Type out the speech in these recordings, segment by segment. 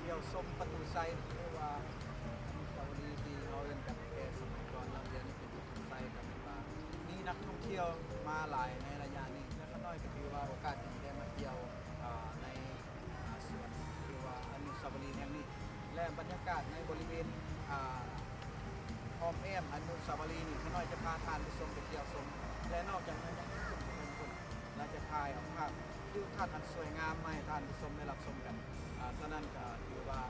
ທ່ຽວຊົມປະຕູໄຊ ຫຼືວ່າອະນຸສາວະລີທີ່ເຮົາເອີ້ນກັນແຕ່ສະໄໝກ່ອນເນາະ, ດຽວນີ້ເປັນປະຕູໄຊ ກໍແມ່ນວ່າມີນັກທ່ອງທ່ຽວມາຫຼາຍໃນໄລຍະນີ້ ແລະ ຂ້ານ້ອຍກໍຖືວ່າໂອກາດດີໄດ້ມາທ່ຽວ ອາ ໃນ ອາ ສວນ ຫຼືວ່າອະນຸສາວະລີແຫ່ງນີ້ ແລະ ບັນຍາກາດໃນບໍລິເວນ ອາ ອ້ອມແອ້ມອະນຸສາວະລີນີ້ ຂ້ານ້ອຍຈະພາທ່ານຜູ້ຊົມໄປທ່ຽວຊົມ ແລະ ນອກຈາກນັ້ນຍັງມີຂຶ້ນໄປເທິງພຸ້ນ ແລະ ຈະຖ່າຍເອົາພາບທິວທັດອັນສວຍງາມມາໃຫ້ທ່ານຜູ້ຊົມໄດ້ຮັບຊົມກັນ. ອາ ສະນັ້ນກໍຖືວ່າ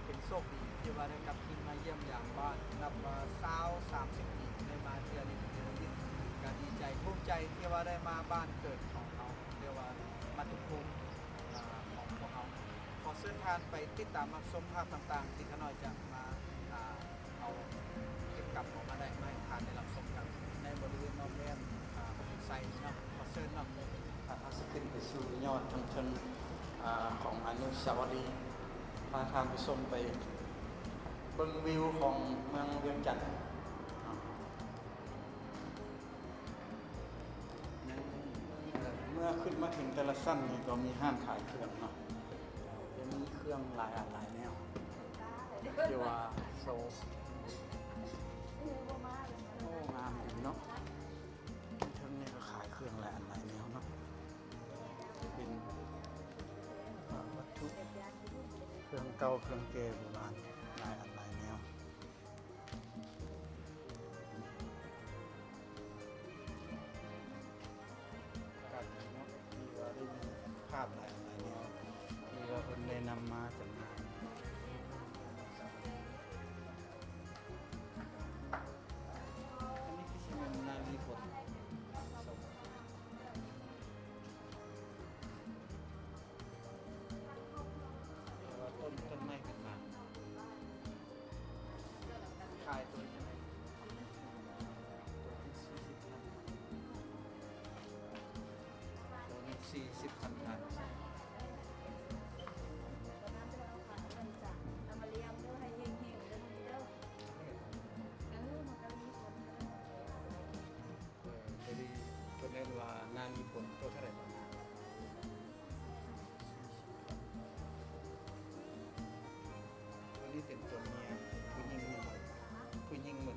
ເປັນໂຊກດີທີ່ວ່າໄດ້ກັບຄືນມາຢ້ຽມຢາມບ້ານ ນັບວ່າຊາວ ສາມສິບປີໄດ້ມາເທື່ອນີ້ເປັນເທື່ອທຳອິດ ກໍດີໃຈພູມໃຈທີ່ວ່າໄດ້ມາບ້ານເກີດຂອງເຮົາ ເອີ້ນວ່າມາຕຸພູມ ອາ ຂອງພວກເຮົາ. ຂໍເຊີນທ່ານໄປຕິດຕາມຮັບຊົມພາບຕ່າງໆ ທີ່ຂ້ານ້ອຍຈະມາ ອາ ເອົາເກັບເອົາມາໄດ້ ມາໃຫ້ທ່ານໄດ້ຮັບຊົມກັນໃນບໍລິເວນອ້ອມແອ້ມ ອາ ປະຕູໄຊນີ້ເນາະ. ຂໍເຊີນເນາະ. ເຮົາຊິຂຶ້ນໄປສູ່ຍອດທາງເທິງ ອາ ຂອງອະນຸສາວະລີ ພາທ່ານຜູ້ຊົມໄປເບິ່ງວິວຂອງເມືອງວຽງຈັນ. ເມື່ອຂຶ້ນມາເຖິງແຕ່ລະຊັ້ນນີ້ກໍມີຮ້ານຂາຍເຄື່ອງເນາະ, ຈະມີເຄື່ອງຫຼາຍອັນຫຼາຍແນວ ທີ່ວ່າໂຊ ໂອ້ ງາມດີເນາະ. ເທິງນີ້ກໍຂາຍເຄື່ອງຫຼາຍອັນຫຼາຍແນວເນາະ, ເປັນ ອາ ວັດຖຸເຄື່ອງເກົ່າເຄື່ອງແກ່ໂບລານຫຼາຍອັນຫຼາຍແນວ. ການເນາະ ທີ່ວ່າໄດ້ມີພາບຫຼາຍອັນຫຼາຍແນວ ທີ່ວ່າເພິ່ນໄດ້ນຳມາຈຳໜ່າຍ. ອັນນີ້ຄືຊິແມ່ນນາລີຜົນ ແຕ່ວ່າຕົ້ນ ຕົ້ນໄມ້ເປັນບາງ. ຂາຍໂຕເທົ່າໃດ? ໂຕນີ້ສີ່ສິບພັນ ໂຕນີ້ສີ່ສິບພັນບາດ. ເອົາມາລ້ຽງເດີ ໃຫ້ເຮັງໆເດີ ເດີ. ເອີ ມັນກໍມີຜົນ. ເອີ ໂຕນີ້ເພິ່ນເອີ້ນວ່ານາລີຜົນ ໂຕເທົ່າໃດບາດ? ໂຕນີ້ເປັນໂຕເມຍ ຜູ້ຍິງແມ່ນບໍ່? ຜູ້ຍິງໝົດ.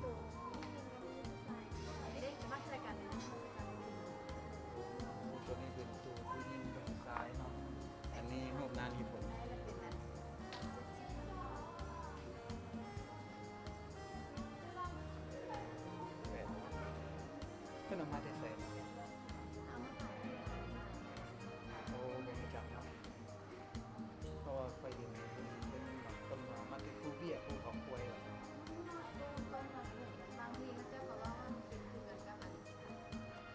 ໂຕນີ້ເປັນໂຕຜູ້ຍິງ ໂຕຊາຍເນາະ. ອັນນີ້ຮູບນາລີຜົນ. ເພິ່ນເອົາມາແຕ່ໃສ? ໂອ້ ບໍ່ຮູ້ຈັກເນາະ. ເພາະວ່າຂ້ອຍເຫັນເພິ່ນ ເພິ່ນບາງຄົນວ່າມາແຕ່ພູເບ້ຍ ພູເຂົາຄວາຍ. ບາງທີເຂົາເຈົ້າກໍເວົ້າວ່າມັນເປັນຄືກັນກັບອັນ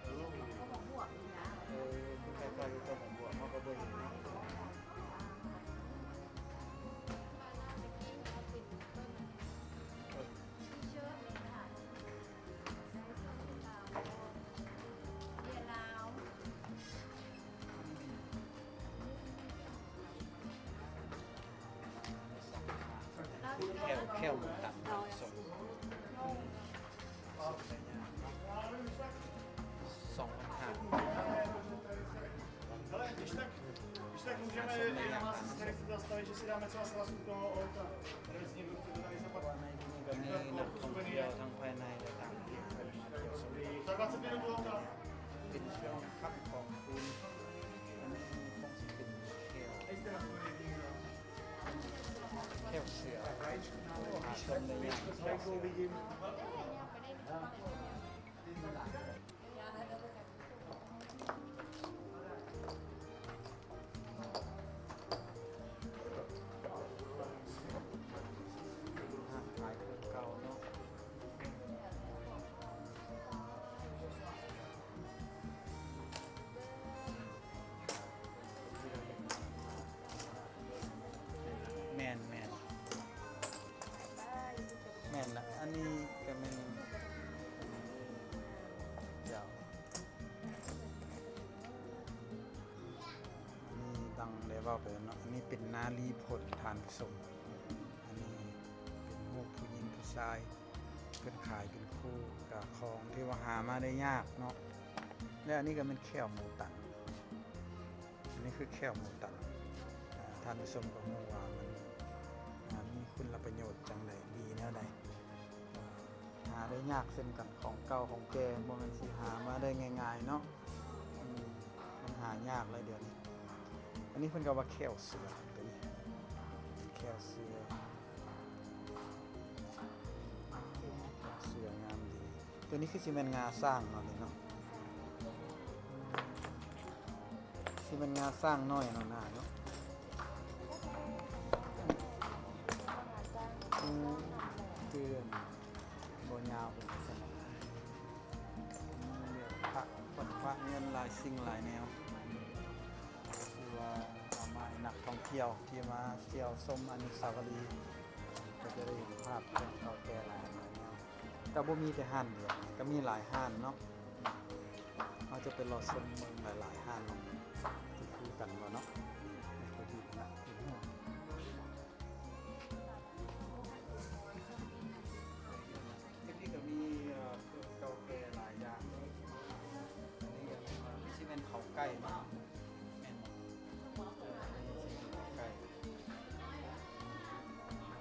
ເອີ ເຂົາບອກບວກນີ້ນະ. ເອີ ຄືຄ້າຍໆກັບເຂົາບອກບວກ ເຮົາກໍບໍ່ເຫັນເນາະ. ແຂ້ວ ແຂ້ວໝູຕັນ ສອງ ສອງພັນຫ້າ. Ale když tak, když tak můžeme, já si tady chci zastavit, že si dáme třeba sraz u toho auta. Tady s ním, tady se pak ມີນັກທ່ອງທ່ຽວທັງພາຍໃນ ແລະ ຕ່າງປະເທດເພິ່ນມາທ່ຽວຊົມ. Za dvacet minut u auta. ເປັນເຄື່ອງຂັບຂອງຄູນ. ອັນນີ້ຄົງຊິເປັນແຂ້ວ ແຂ້ວເສືອ. ໂອ້ ຫາຊົມໄດ້ຍາກ ແຂ້ວເສືອ. ຮ້ານຂາຍເຄື່ອງເກົ່າເນາະ. ແມ່ນໆ ແມ່ນລະ. ອັນນີ້ກໍແມ່ນ ເຈົ້າ ອັນນີ້ດັ່ງໄດ້ເວົ້າໄປແລ້ວເນາະ, ອັນນີ້ເປັນນາລີຜົນ ທ່ານຜູ້ຊົມ. ອັນນີ້ເປັນຮູບຜູ້ຍິງຜູ້ຊາຍ ເພິ່ນຂາຍເປັນຄູ່ ກະຂອງທີ່ວ່າຫາມາໄດ້ຍາກເນາະ. ແລະ ອັນນີ້ກໍແມ່ນແຂ້ວໝູຕັນ. ອັນນີ້ຄືແຂ້ວໝູຕັນ. ອາ ທ່ານຜູ້ຊົມກໍຮູ້ວ່າມັນ ຄຸນລະປະໂຫຍດຈັ່ງໃດ ດີແນວໃດ ຫາໄດ້ຍາກເຊັ່ນກັນ. ຂອງເກົ່າຂອງແກ່ບໍ່ແມ່ນຊິຫາມາໄດ້ງ່າຍໆເນາະ. ອືມ ມັນຫາຍາກຫຼາຍດຽວນີ້. ອັນນີ້ເພິ່ນກໍວ່າແຂ້ວເສືອ ຕົວນີ້ແຂ້ວເສືອ ແຂ້ວເສືອງາມດີ. ຕົວນີ້ຄືຊິແມ່ນງາຊ້າງເນາະນີ້ເນາະ. ຊິແມ່ນງາຊ້າງນ້ອຍເນາະ ໜ້າເນາະ. ອືມ ຄືບໍ່ຍາວເປັນລັກສະນະ ອືມ ແບບພະ ຂວັນພະເງິນຫຼາຍສິ່ງຫຼາຍແນວ ຄືວ່າເອົາມາໃຫ້ນັກທ່ອງທ່ຽວທີ່ມາທ່ຽວຊົມອະນຸສາວະລີ ກໍຈະໄດ້ເຫັນພາບເຄື່ອງເກົ່າແກ່ຫຼາຍ ຫຼາຍແນວ. ກໍບໍ່ມີແຕ່ຮ້ານດຽວ ກໍມີຫຼາຍຮ້ານເນາະ. ເຮົາຈະໄປເລາະຊົມເບິ່ງຫຼາຍໆຮ້ານ ຊິຄືກັນບໍ່ເນາະ. ທີ່ນີ້ກໍມີ ເອີ ເກົ່າແກ່ຫຼາຍຢ່າງເລີຍ. ອັນນີ້ກໍແມ່ນວ່າ ຊິແມ່ນເຂົ້າໄກ່ເນາະ ແມ່ນບໍ່? ເອີ ອັນນີ້ຊິເປັນເຂົ້າໄກ່ ເ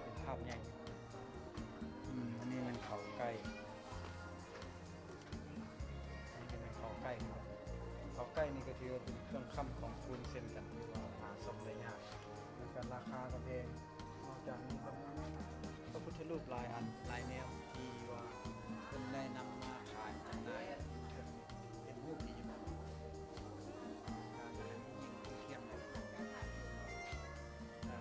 ປັນພາບໃຫຍ່. ອືມ ອັນນີ້ແມ່ນເຂົ້າໄກ່ ອັນນີ້ກໍແມ່ນເຂົ້າໄກ່. ເຂົ້າໄກ່ນີ້ກໍຖືວ່າເປັນເຄື່ອງຄ້ຳຂອງຄູນເຊັ່ນກັນ ທີ່ວ່າຫາຊົມໄດ້ຍາກ ແລ້ວກໍລາຄາກໍແພງ. ນອກຈາກນີ້ກໍມີພະພຸດທະຮູບຫຼາຍອັນຫຼາຍແນວ ທີ່ວ່າເພິ່ນໄດ້ນຳມາຂາຍຈຳໜ່າຍ ເປັນຮູບທີ່ຢູ່ ການທີ່ມີເງິນທີ່ທຽມໄດ້ ອ່າ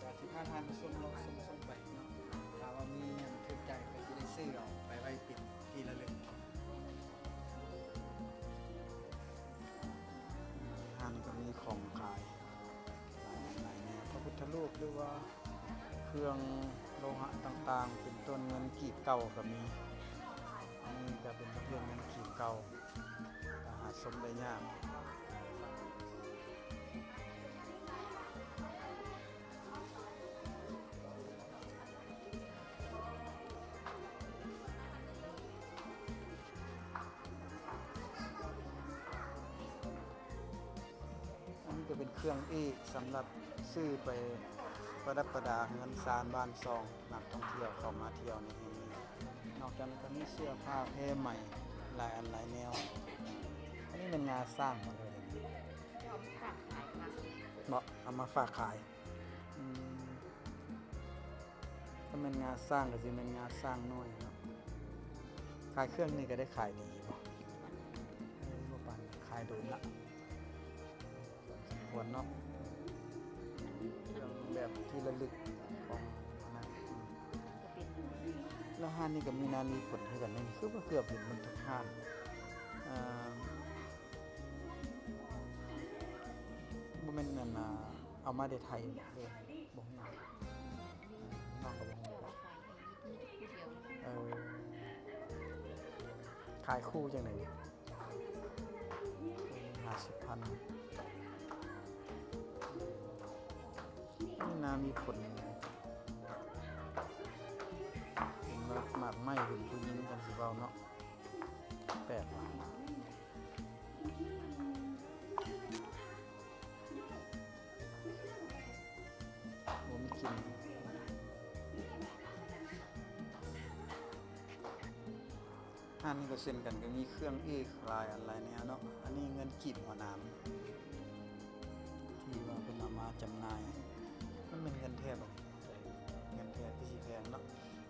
ກໍຊິພາທ່ານໄປຊົມເລາະຊົມ ຊົມໄປເນາະ. ຖ້າວ່າມີຫຍັງຖືກໃຈກໍຊິໄດ້ຊື້ເອົາໄປໄວ້ເປັນທີ່ລະລຶກ. ຮ້ານກໍມີຂອງຂາຍຫຼາຍອັນຫຼາຍແນວ ພະພຸດທະຮູບ ຫຼືວ່າເຄື່ອງໂລຫະຕ່າງໆ ເປັນຕົ້ນເງິນກີບເກົ່າກໍມີ. ອັນນີ້ກໍເປັນປະເພດເງິນກີບເກົ່າ ກໍຫາຊົມໄດ້ຍາກ. ອັນນີ້ກໍເປັນເຄື່ອງອີກສຳລັບຊື້ໄປປະດັບປະດາເຮືອນຊານບ້ານຊ່ອງ ນັກທ່ອງທ່ຽວເຂົ້າມາທ່ຽວໃນແຫ່ງນີ້. ນອກຈາກນັ້ນກໍມີເສື້ອຜ້າແພໄໝຫຼາຍອັນຫຼາຍແນວ. ອັນນີ້ແມ່ນງາຊ້າງໝົດເລີຍ ເອົາມາຝາກຂາຍ. ອືມ ຖ້າແມ່ນງາຊ້າງກໍຊິແມ່ນງາຊ້າງນ້ອຍເນາະ. ຂາຍເຄື່ອງນີ້ກໍໄດ້ຂາຍດີບໍ່? ເອີ ບໍ່ປານ ຂາຍໂດນລະ ສົມຄວນເນາະ ເຄື່ອງແບບທີ່ລະລຶກຂອງອັນນັ້ນ. ແລ້ວຮ້ານນີ້ກໍມີນາມີຜົນຄືກັນເດ້ ຄືວ່າເກືອບເຫັນໝົດທຸກຮ້ານ. ເອີ ບໍ່ແມ່ນອັນນ່າ ເອົາມາແຕ່ໄທເດ້ ບໍ່ຮູ້ ນ້ອງກໍບໍ່ຮູ້. ເອີ ຂາຍຄູ່ຈັ່ງໃດນີ້? ຫ້າສິບພັນ ນີ້ນາມີຜົນ ເຫັນວ່າໝາກໄມ້ເປັນຜູ້ຍິງກັນຊິເວົ້າເນາະ. ແປດບາດ ບໍ່ມີກິ່ນ. ຮ້ານນີ້ກໍເຊັ່ນກັນ ກໍມີເຄື່ອງເອກຫຼາຍອັນຫຼາຍແນວເນາະ. ອັນນີ້ເງິນກີບຫົວໜາມ ທີ່ວ່າເພິ່ນເອົາມາຈຳໜ່າຍ ມັນແມ່ນເງິນແທ້ບໍ່? ເງິນແທ້ຄືຊິແພງເນາະ.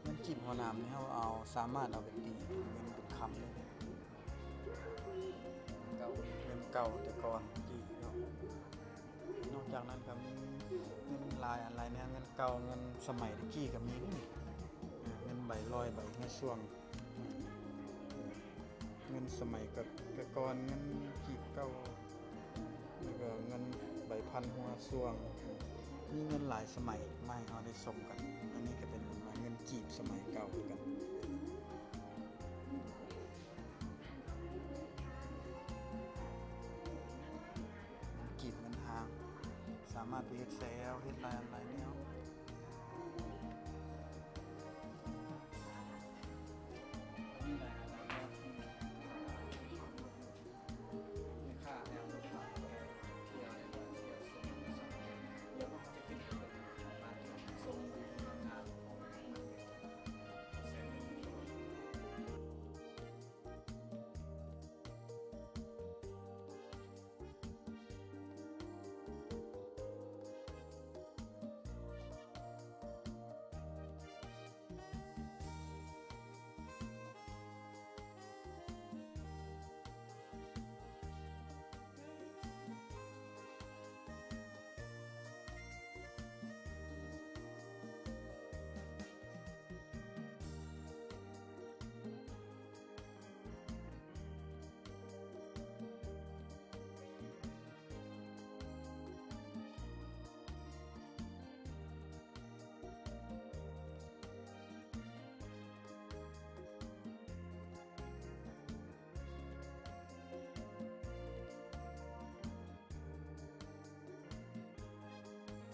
ເງິນກີບຫົວໜາມນີ້ ເຮົາເອົາ ສາມາດເອົາໄປຕີເປັນເງິນເປັນຄຳໄດ້ເດ້. ເງິນເກົ່າ ເງິນເກົ່າແຕ່ກ່ອນກີ້ເນາະ. ນອກຈາກນັ້ນກໍມີເງິນຫຼາຍອັນຫຼາຍແນວ ເງິນເກົ່າ ເງິນສະໄໝແຕ່ກີ້ກໍມີເດ້. ເງິນໃບຮ້ອຍ ໃບເຮືອຊ່ວງ ເງິນສະໄໝກະ ກະກ່ອນ ເງິນກີບເກົ່າ ແລ້ວກໍເງິນໃບພັນຫົວຊ່ວງ ມີເງິນຫຼາຍສະໄໝມາໃຫ້ເຮົາໄດ້ຊົມກັນ. ອັນນີ້ກໍເປັນເງິນກີບສະໄໝເກົ່າຄືກັນ ເງິນກີບເງິນຫາງ ສາມາດໄປເຮັດແຊວ ເຮັດຫຼາຍອັນຫຼາຍແນວ.